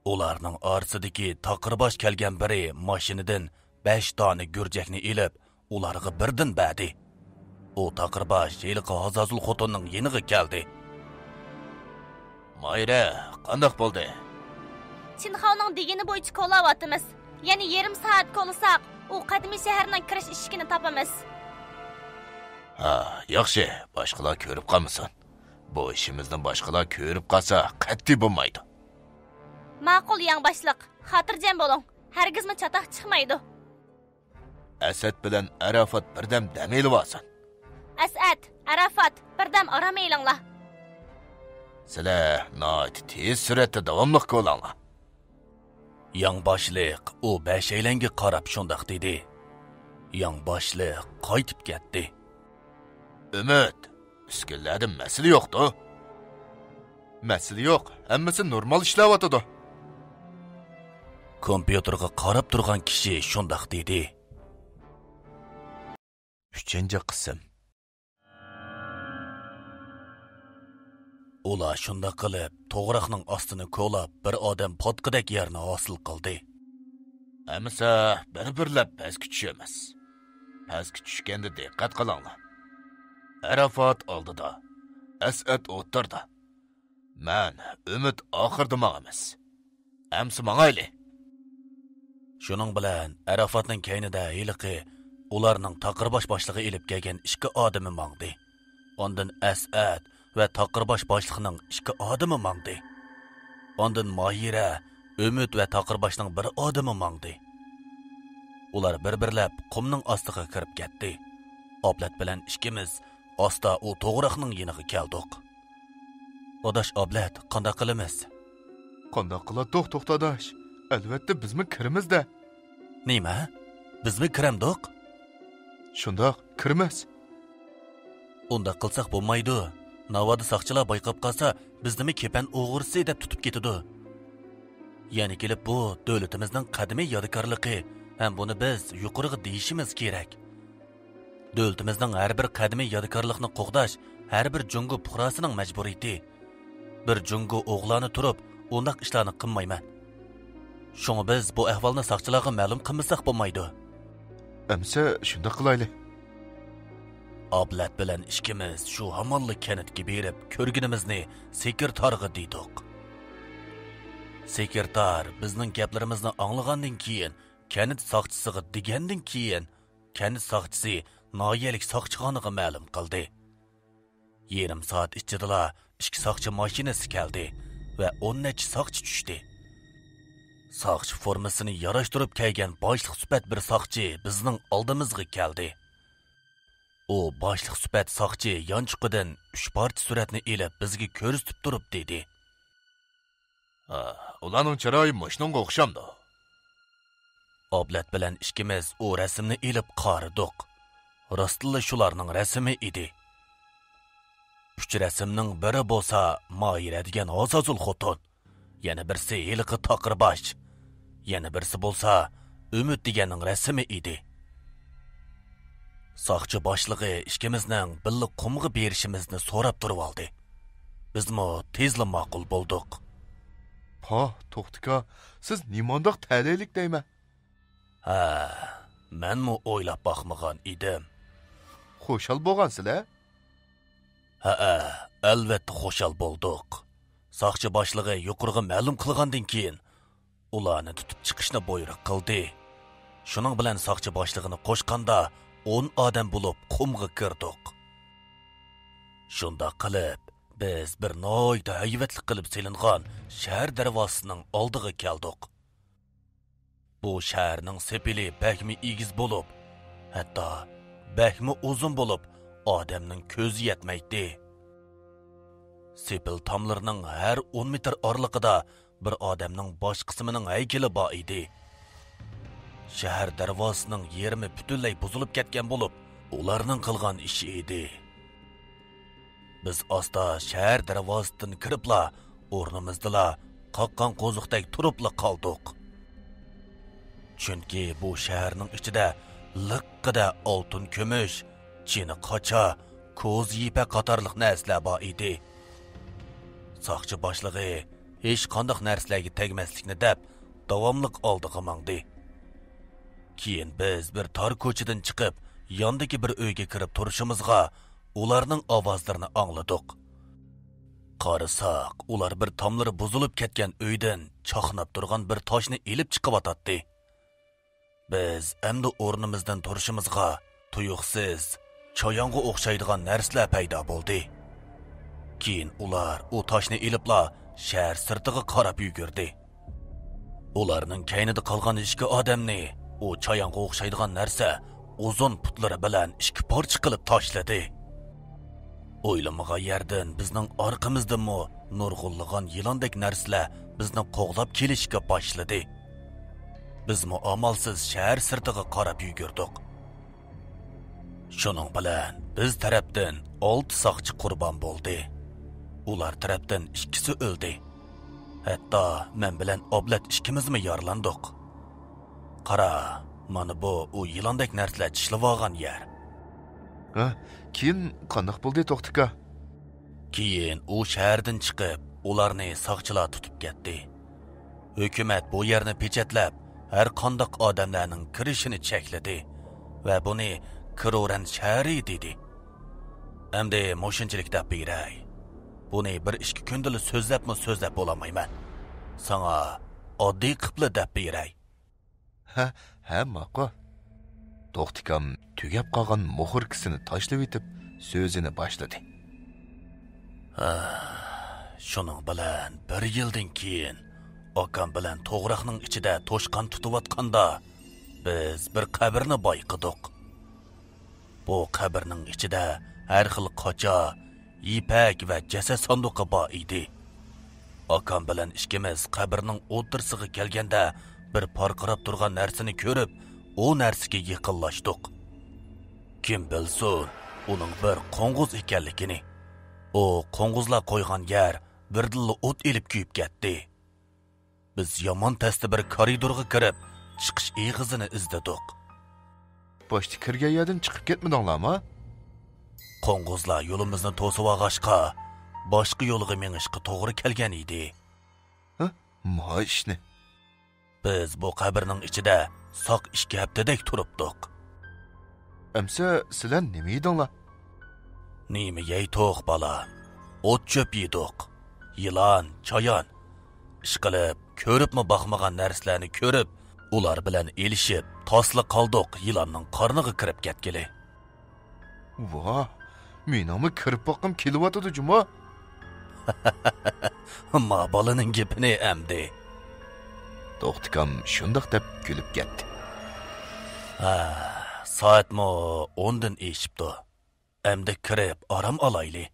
ئۇلارنىڭ ئارىسىدىكى تاقىرباش كەلگەن بىرى ماشىنىدىن بەش دانە گۈرجەكنى ئېلىپ، ئۇلارغا بىردىن بەردى. ئۇ تاقىر باش ھېلىقى ھازازۇل خوتۇننىڭ يېنىغا كەلدى. مايرە، قانداق بولدى؟ چىنخاۋنىڭ دېگىنى بويىچە كولاۋاتىمىز. يەنە يېرىم سائەت كولىساق، ئۇ قەدىمىي شەھەرنىڭ كىرىش ئىشىكىنى تاپىمىز. ھا، ياخشى، باشقىلار كۆرۈپ قالمىسۇن. بۇ ئىشىمىزنى باشقىلار كۆرۈپ قالسا، قەتئىي بولمايدۇ. ماقۇل، ياڭ باشلىق، خاتىرجەم بولۇڭ، ھەرگىزمۇ چاتاق چىقمايدۇ. ئەسئەت بىلەن ئاراپات بىردەم دەم ئېلىۋالسۇن. ئەسئەت، ئاراپات، بىردەم ئارام ئېلىڭلار. سىلەر ناھايىتى تېز سۈرئەتتە داۋاملىق كولاڭلار. ياڭ باشلىق ئۇ بەشەيلەنگە قاراپ شۇنداق دېدى. ياڭ باشلىق قايتىپ كەتتى. ئۈمىد، ئۈسكۈنىلەردە مەسىلە يوقتۇ؟ مەسىلە يوق، ھەممىسى نورمال ئىشلەۋاتىدۇ. كومپيۇتېرغا قاراپ تۇرغان كىشى شۇنداق دېدى. ئۈچىنچى قىسىم. ئۇلار شۇنداق قىلىپ، توغراقنىڭ ئاستىنى كولاپ، بىر ئادەم پاتقىدەك يەرنى ھاسىل قىلدى. ئەمىسە بىر-بىرلەپ پەسكە چۈشىمىز. پەسكە چۈشكەندە دىققەت قىلىڭلار. ئاراپات ئالدىدا، ئەسئەت ئوتتۇرىدا. مەن، ئۈمىد ئاخىرىدا ماڭىمىز. ئەمسە ماڭايلى. شۇنىڭ بىلەن ئاراپاتنىڭ كەينىدە ھېلىقى ئۇلارنىڭ تاقىرباش باشلىقى ئېلىپ كەلگەن ئىككى ئادىمى ماڭدى. ئاندىن ئەسئەت ۋە تاقىرباش باشلىقنىڭ ئىككى ئادىمى ماڭدى. ئاندىن ماھىرە، ئۈمىد ۋە تاقىرباشنىڭ بىر ئادىمى ماڭدى. ئۇلار بىر-بىرلەپ قۇمنىڭ ئاستىغا كىرىپ كەتتى. ئابلەت بىلەن ئىككىمىز ئاستا ئۇ توغراقنىڭ يېنىغا كەلدۇق. ئاداش ئابلەت، قانداق قىلىمىز؟ قانداق قىلاتتۇق، توختاداش؟ ئەلۋەتتە، بىزمۇ كىرىمىز-دە. نېمە؟ بىزمۇ كىرەمدۇق؟ شۇنداق، كىرىمىز. ئۇنداق قىلساق بولمايدۇ. ناۋادا ساقچىلار بايقاپ قالسا، بىزنىمۇ كېپەن ئوغرىسى دەپ تۇتۇپ كېتىدۇ. يەنە كېلىپ بۇ دۆلىتىمىزنىڭ قەدىمىي يادىكارلىقى ھەم بۇنى بىز يۇقىرىغا دېيىشىمىز كېرەك. دۆلىتىمىزنىڭ ھەر بىر قەدىمىي يادىكارلىقنى قوغداش ھەر بىر جۇڭگو پۇقراسىنىڭ مەجبۇرىيىتى. بىر جۇڭگو ئوغلانى تۇرۇپ، ئۇنداق ئىشلارنى قىلمايمەن. شۇڭا بىز بۇ ئەھۋالنى ساقچىلارغا مەلۇم قىلمىساق بولمايدۇ. ئەمسە شۇنداق قىلايلى. ئابلەت بىلەن ئىككىمىز شۇ ھامانلا كەنتكە بېرىپ، كۆرگىنىمىزنى سېكرېتارغا دېدۇق. سېكرېتار بىزنىڭ گەپلىرىمىزنى ئاڭلىغاندىن كېيىن، كەنت ساقچىسىغا دېگەندىن كېيىن، كەنت ساقچىسى ناھىيەلىك ساقچىخانىغا مەلۇم قىلدى. يېرىم سائەت ئىچىدىلا ئىككى ساقچى ماشىنىسى كەلدى ۋە ئون نەچچە ساقچى چۈشتى. ساقچى فورمىسىنى ياراشتۇرۇپ كىيگەن باشلىق سۈپەت بىر ساقچى بىزنىڭ ئالدىمىزغا كەلدى. ئۇ باشلىق سۈپەت ساقچى يانچۇقىدىن ئۈچ پارچە سۈرەتنى ئېلىپ بىزگە كۆرسىتىپ تۇرۇپ دېدى. ھا، ئۇلارنىڭ چىرايى مۇشۇنىڭغا ئوخشامدۇ؟ ئابلەت بىلەن ئىككىمىز ئۇ رەسىمنى ئېلىپ قارىدۇق. راستلا شۇلارنىڭ رەسىمى ئىدى. ئۈچ رەسىمنىڭ بىرى بولسا ماھىرە دېگەن ھازازۇل خوتۇن، يەنە بىرسى ھېلىقى تاقىر باش، يەنە بىرسى بولسا ئۈمىد دېگەننىڭ رەسىمى ئىدى. ساقچى باشلىقى ئىككىمىزنىڭ بىللە قۇمغا بېرىشىمىزنى سوراپ تۇرۇۋالدى. بىزمۇ تېزلا ماقۇل بولدۇق. پاھ، توختىكا، سىز نېمانداق تەلەيلىك دەيمەن. ھە، مەنمۇ ئويلاپ باقمىغان ئىدىم. خۇشال بولغانسىلەر؟ ھەئە، ئەلۋەتتە خۇشال بولدۇق. ساقچى باشلىقى يۇقىرىغا مەلۇم قىلغاندىن كېيىن، ئۇلارنى تۇتۇپ چىقىشنى بۇيرۇق قىلدى. شۇنىڭ بىلەن ساقچى باشلىقىنى قوشقاندا ئون ئادەم بولۇپ قۇمغا كىردۇق. شۇنداق قىلىپ، بىز بىر ناھايىتى ھەيۋەتلىك قىلىپ سېلىنغان شەھەر دەرۋازىسىنىڭ ئالدىغا كەلدۇق. بۇ شەھەرنىڭ سېپىلى بەكمۇ ئېگىز بولۇپ، ھەتتا بەكمۇ ئۇزۇن بولۇپ، ئادەمنىڭ كۆزى يەتمەيتتى. سېپىل تاملىرىنىڭ ھەر ئون مېتىر ئارىلىقىدا بىر ئادەمنىڭ باش قىسمىنىڭ ھەيكىلى بار ئىدى. شەھەر دەرۋازىسىنىڭ يېرىمى پۈتۈنلەي بۇزۇلۇپ كەتكەن بولۇپ، ئۇلارنىڭ قىلغان ئىشى ئىدى. بىز ئاستا شەھەر دەرۋازىسىدىن كىرىپلا، ئورنىمىزدىلا قاققان قوزۇقتەك تۇرۇپلا قالدۇق. چۈنكى بۇ شەھەرنىڭ ئىچىدە لىققىدە ئالتۇن، كۈمۈش، چىنە، قاچا، كوزا يىپەك قاتارلىق نەرسىلەر بار ئىدى. ساقچى باشلىقى ھېچقانداق نەرسىلەرگە تەگمەسلىكنى دەپ، داۋاملىق ئالدىغا ماڭدى. كېيىن بىز بىر تار كوچىدىن چىقىپ، ياندىكى بىر ئۆيگە كىرىپ تۇرۇشىمىزغا، ئۇلارنىڭ ئاۋازلىرىنى ئاڭلىدۇق. قارىساق، ئۇلار بىر تاملىرى بۇزۇلۇپ كەتكەن ئۆيدىن چاقناپ تۇرغان بىر تاشنى ئېلىپ چىقىۋاتاتتى. بىز ئەمدى ئورنىمىزدىن تۇرۇشىمىزغا، تۇيۇقسىز چايانغا ئوخشايدىغان نەرسىلەر پەيدا بولدى. كېيىن ئۇلار ئۇ تاشنى ئېلىپلا شەھەر سىرتىغا قاراپ يۈگۈردى. ئۇلارنىڭ كەينىدە قالغان ئىككى ئادەمنى ئۇ چايانغا ئوخشايدىغان نەرسە ئۇزۇن پۇتلىرى بىلەن ئىككى پارچە قىلىپ تاشلىدى. ئويلىمىغان يەردىن بىزنىڭ ئارقىمىزدىنمۇ نۇرغۇنلىغان يىلاندەك نەرسىلەر بىزنى قوغلاپ كېلىشكە باشلىدى. بىزمۇ ئامالسىز شەھەر سىرتىغا قاراپ يۈگۈردۇق. شۇنىڭ بىلەن بىز تەرەپتىن ئالتە ساقچى قۇربان بولدى. ئۇلار تەرەپتىن ئىككىسى ئۆلدى. ھەتتا مەن بىلەن ئابلەت ئىككىمىزمۇ يارىلاندۇق. قارا، مانا بۇ ئۇ يىلاندەك نەرسىلەر چىشلىۋالغان يەر. ھە، كېيىن قانداق بولدى، توختىكا؟ كېيىن ئۇ شەھەردىن چىقىپ، ئۇلارنى ساقچىلار تۇتۇپ كەتتى. ھۆكۈمەت بۇ يەرنى پېچەتلەپ، ھەر قانداق ئادەملەرنىڭ كىرىشىنى چەكلىدى ۋە بۇنى كىرورەن شەھىرى دېدى. ئەمدى مۇشۇنچىلىك دەپ بېرەي. بۇنى بىر ئىككى كۈندىلا سۆزلەپمۇ سۆزلەپ بولالمايمەن. ساڭا ئاددىي قىپلا دەپ بېرەي. ھە، ھە، ماقۇل. توختىكام تۈگەپ قالغان مۇخوركىسىنى تاشلىۋېتىپ، سۆزىنى باشلىدى. ھە، شۇنىڭ بىلەن بىر يىلدىن كېيىن ئاكام بىلەن توغراقنىڭ ئىچىدە توشقان تۇتۇۋاتقاندا، بىز بىر قەبرىنى بايقىدۇق. بۇ قەبرىنىڭ ئىچىدە ھەر خىل قاچا، يىپەك ۋە جەسەت ساندۇقى بار ئىدى. ئاكام بىلەن ئىككىمىز قەبرىنىڭ ئوتتۇرىسىغا كەلگەندە، بىر پارقىراپ تۇرغان نەرسىنى كۆرۈپ، ئۇ نەرسىگە يېقىنلاشتۇق. كىم بىلسۇن، ئۇنىڭ بىر قوڭغۇز ئىكەنلىكىنى. ئۇ قوڭغۇزلار قويغان يەر بىردىنلا ئوت ئېلىپ كۆيۈپ كەتتى. بىز يامان تەستە بىر كارىدورغا كىرىپ، چىقىش ئېغىزىنى ئىزدىدۇق. باشتا كىرگەن يەردىن چىقىپ كەتمىدىڭلارمۇ؟ قوڭغۇزلار يولىمىزنى توسۇۋالغاچقا، باشقا يولغا مېڭىشقا توغرا كەلگەن ئىدى. ھە؟ ما ئىشنى؟ بىز بۇ قەبرىنىڭ ئىچىدە ساق ئىككى ھەپتىدەك تۇرۇپتۇق. ئەمسە سىلەر نېمە يېدىڭلار؟ نېمە يەيتۇق، بالام؟ ئوت-چۆپ يېدۇق. يىلان، چايان. ئىشقىلىپ، كۆرۈپمۇ باقمىغان نەرسىلەرنى كۆرۈپ، ئۇلار بىلەن ئېلىشىپ، تاسلا قالدۇق يىلاننىڭ قارنىغا كىرىپ كەتكىلى. ۋاھ، مېنىڭمۇ كىرىپ باققۇم كېلىۋاتىدۇ جۇمۇ. ما بالىنىڭ گېپىنى ئەمدى. توختىكام شۇنداق دەپ كۈلۈپ كەتتى. ھە، سائەتمۇ ئوندىن ئېشىپتۇ. ئەمدى كىرىپ ئارام ئالايلى.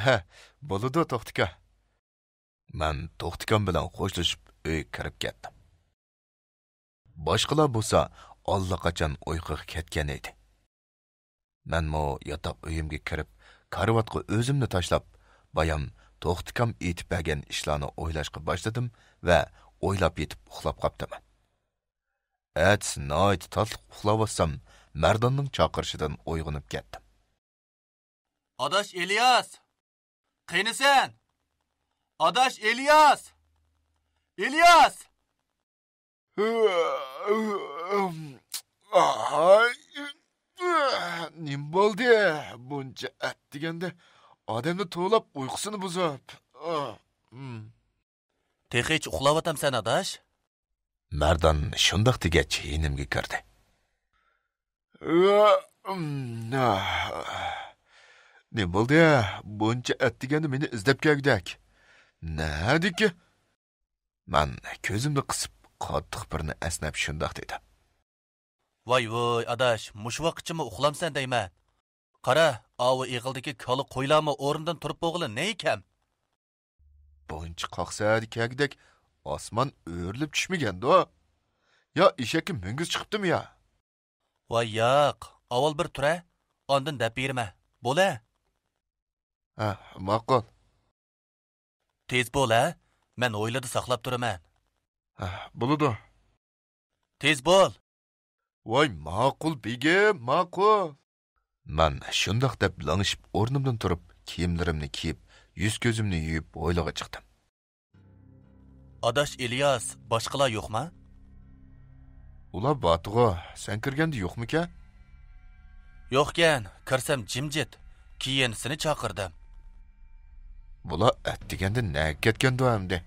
ھە، بولىدۇ، توختىكا. مەن توختىكام بىلەن خوشلىشىپ ئۆيگە كىرىپ كەتتىم. باشقىلار بولسا ئاللىقاچان ئۇيقۇغا كەتكەن ئىدى. مەنمۇ ياتاق ئۆيۈمگە كىرىپ، كارىۋاتقا ئۆزۈمنى تاشلاپ، بايام توختىكام ئېيتىپ بەرگەن ئىشلارنى ئويلاشقا باشلىدىم ۋە ئويلاپ يېتىپ ئۇخلاپ قاپتىمەن. ئەتىسى ناھايىتى تاتلىق ئۇخلاۋاتسام، مەرداننىڭ چاقىرىشىدىن ئويغىنىپ كەتتىم. ئاداش ئىلياس! قېنى سەن؟ ئاداش ئىلياس! ئىلياس! نېمە بولدى؟ بۇنچە ئەتىگەندە ئادەمنى توۋلاپ ئۇيقۇسىنى بۇزۇپ. تېخىچە ئۇخلاۋاتامسەن، ئاداش؟ مەردان شۇنداق دېگەچ يېنىمغا كىردى. نېمە بولدى؟ بۇنچە ئەتىگەندە مېنى ئىزدەپ كەلگۈدەك. نەدىكى؟ مەن كۆزۈمنى قىسىپ، قاتتىق بىرنى ئەسنەپ شۇنداق دېدىم. ۋاي ۋۇي، ئاداش، مۇشۇ ۋاقىتچىمۇ ئۇخلامسەن دەيمەن. قارا، ئاۋۇ ئېغىلدىكى كالا قويلارمۇ ئورنىدىن تۇرۇپ بولغىلى نەيكەم؟ بۇنچە قاقسەدە كەلگۈدەك ئاسمان ئۆرۈلۈپ چۈشمىگەندۇ؟ يا ئېشەككە مۈڭگۈز چىقىپتىمۇ يا؟ ۋاي ياق، ئاۋۋال بىر تۇرە، ئاندىن دەپ بېرىمەن. بولە؟ ھە، ماقۇل. تېز بول ھە، مەن ھويلىدا ساقلاپ تۇرىمەن. ھە، بولىدۇ. تېز بول. ۋاي ماقۇل بېگىم، ماقۇل. مەن شۇنداق دەپ لىڭشىپ ئورنۇمدىن تۇرۇپ، كىيىملىرىمنى كىيىپ، يۈز-كۆزۈمنى يۇيۇپ ھويلىغا چىقتىم. ئاداش ئىلياس، باشقىلار يوقما؟ ئۇلار باتىغۇ، سەن كىرگەندە يوقمىكەن؟ يوقكەن، كىرسەم جىمجىت. كېيىن سېنى چاقىردىم. بۇلار ئەتىگەندە نەگە كەتكەندۇ ئەمدى؟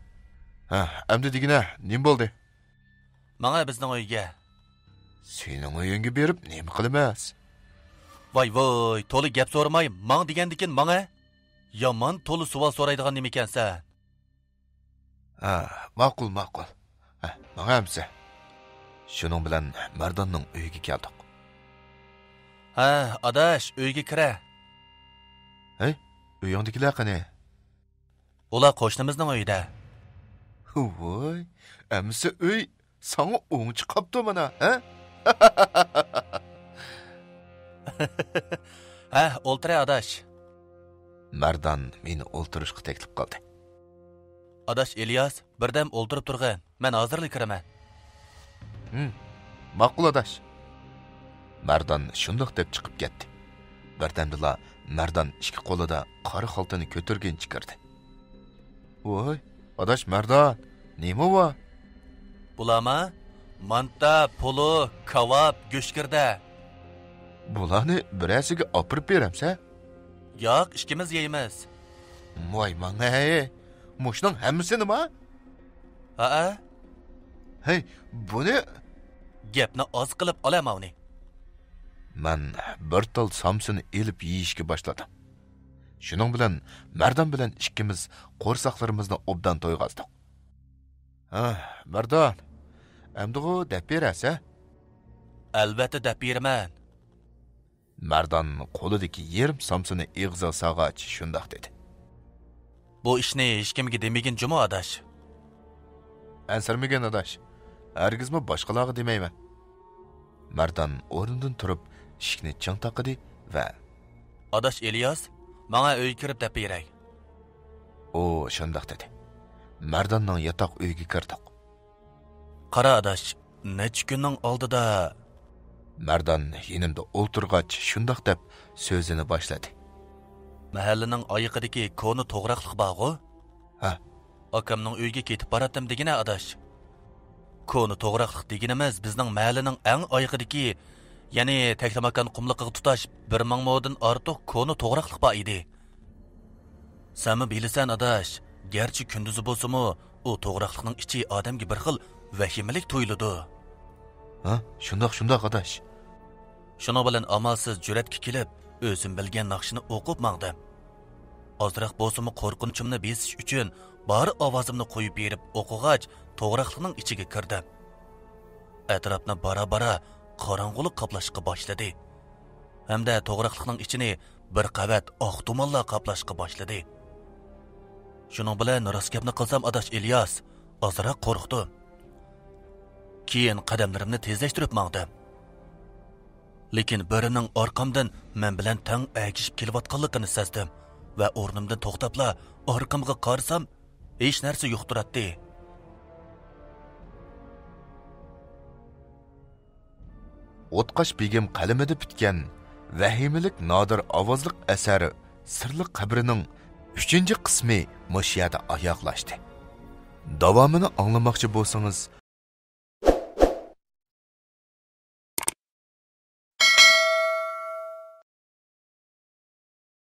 ھە، ئەمدى دېگىنە، نېمە بولدى؟ ماڭە بىزنىڭ ئۆيگە. سېنىڭ ئۆيۈڭگە بېرىپ نېمە قىلىمىز؟ ۋاي ۋاي، تولا گەپ سورىماي، ماڭ دېگەندىكىن ماڭە. يامان تولا سوئال سورايدىغان نېمىكەنسەن؟ ھە، ماقۇل، ماقۇل. ھە، ماڭە ئەمسە. شۇنىڭ بىلەن مەرداننىڭ ئۆيىگە كەلدۇق. ھە، ئاداش، ئۆيگە كىرە. ھەي، ئۆيۈڭدىكىلەر قېنى؟ ئۇلار قوشنىمىزنىڭ ئۆيىدە. ۋوي، ئەمسە ئۆي ساڭا ئوڭچە قاپتۇ مانا، ھە؟ ھە، ئولتۇرە ئاداش. مەردان مېنى ئولتۇرۇشقا تەكلىپ قىلدى. ئاداش ئىلياس، بىردەم ئولتۇرۇپ تۇرغىن، مەن ھازىرلا كىرىمەن. ھىم، ماقۇل ئاداش. مەردان شۇنداق دەپ چىقىپ كەتتى. بىردەمدىلا مەردان ئىككى قولىدا قارا خالتىنى كۆتۈرگىنىچە كىردى. ۋوي، ئاداش مەردان، نېمە بار؟ بۇلارما؟ مانتا، پولۇ، كاۋاپ، گۆشگىردە. بۇلارنى بىرەرسىگە ئاپىرىپ بېرەمسە؟ ياق، ئىككىمىز يەيمىز. ۋاي ماڭ ھەي، مۇشۇنىڭ ھەممىسىنىما؟ ھەئە. ھەي، بۇنى. گەپنى ئاز قىلىپ ئالە ماۋنى. مەن بىر تال سامسىنى ئېلىپ يېيىشكە باشلىدىم. شۇنىڭ بىلەن مەردان بىلەن ئىككىمىز قورساقلىرىمىزنى ئوبدان تويغازدۇق. ھە، مەردان، ئەمدىغۇ دەپ بېرەسە؟ ئەلۋەتتە دەپ بېرىمەن. مەردان قولىدىكى يېرىم سامسىنى ئېغىزىغا سالغاچ شۇنداق دېدى. بۇ ئىشنى ھېچكىمگە دېمىگىن جۇمۇ ئاداش. ئەنسىرىمىگىن ئاداش، ھەرگىزمۇ باشقىلارغا دېمەيمەن. مەردان ئورنىدىن تۇرۇپ ئىشىكنى چىڭ تاقىدى ۋە ئاداش ئىلياس، ماڭا ئۆيگە كىرىپ دەپ بېرەي. ئۇ شۇنداق دېدى. مەرداننىڭ ياتاق ئۆيىگە كىردۇق. قارا ئاداش، نەچچە كۈننىڭ ئالدىدا. مەردان يېنىمدا ئولتۇرغاچ شۇنداق دەپ سۆزىنى باشلىدى. مەھەللىنىڭ ئايىقىدىكى كونا توغراقلىق بارغۇ؟ ھە. ئاكامنىڭ ئۆيىگە كېتىپ باراتتىم دېگىنە ئاداش. كونا توغراقلىق دېگىنىمىز بىزنىڭ مەھەللىنىڭ ئەڭ ئايىقىدىكى، يەنى تەكلىماكان قۇملۇقىغا تۇتاش بىر مىڭ مودىن ئارتۇق كونا توغراقلىق بار ئىدى. سەنمۇ بىلىسەن ئاداش، گەرچە كۈندۈزى بولسىمۇ، ئۇ توغراقلىقنىڭ ئىچى ئادەمگە بىر خىل ۋەھىمىلىك تۇيۇلىدۇ. ھە، شۇنداق، شۇنداق ئاداش. شۇنىڭ بىلەن ئامالسىز جۈرئەتكە كېلىپ، ئۆزۈم بىلگەن ناخشىنى ئوقۇپ ماڭدىم. ئازراق بولسىمۇ قورقۇنچۇمنى بېسىش ئۈچۈن بار ئاۋازىمنى قويۇپ بېرىپ ئوقۇغاچ، توغراقلىقنىڭ ئىچىگە كىردىم. ئەتراپنى بارا-بارا قاراڭغۇلۇق قاپلاشقا باشلىدى. ھەمدە توغراقلىقنىڭ ئىچىنى بىر قەۋەت ئاق تۇمانلار قاپلاشقا باشلىدى. شۇنىڭ بىلەن راست گەپنى قىلسام ئاداش ئىلياس، ئازراق قورقتۇم. كېيىن قەدەملىرىمنى تېزلەشتۈرۈپ ماڭدىم. لېكىن بىرىنىڭ ئارقامدىن مەن بىلەن تەڭ ئەگىشىپ كېلىۋاتقانلىقىنى سەزدىم ۋە ئورنۇمدىن توختاپلا ئارقامغا قارىسام، ھېچ نەرسە يوق تۇراتتى. ئوتقاش بېگىم قەلىمىدە پۈتكەن ۋەھىمىلىك نادىر ئاۋازلىق ئەسەر سىرلىق قەبرىنىڭ ئۈچىنچى قىسمى مۇشۇ يەردە ئاياغلاشتى. داۋامىنى ئاڭلىماقچى بولسىڭىز،